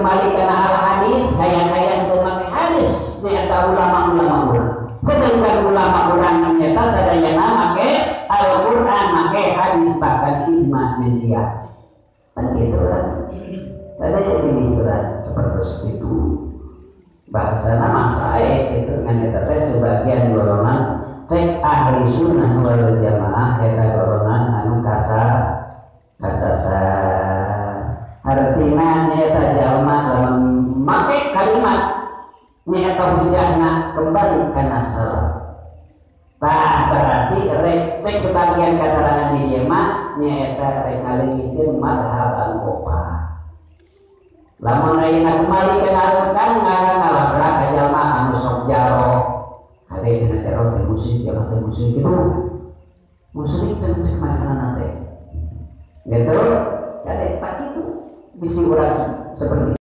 kembali kana al hadis hayang-hayang teu make hadis nyaeta ulama-ulama urang. Sedangkan ulama urang nyaeta sadayana make Al-Qur'an, make hadis bahkan ijma jeung qiyas. Kan kitu kan. Ada yang pilih seperti itu. Bahasana masa itu ngan eta teh sebagian golongan cek ahli sunnah wal jamaah eta golongan anu kasasar. Artina nyaeta jalma lamun make kalimat nyaeta hujahna kembali kana salaf. Tah berarti rek cek sebagian katarangan di dieu mah nyaeta rek ngaleungiteun mazhab anu opat. Lamun ayeuna kembali kana Al-Qur'an ngalabrak ka jalma anu sok jaro. Kade dina jaro teh musik, jalma teh musik gitu. Musik cek-cek mana teh. Gitu. Kade tak kitu bisi urang seperti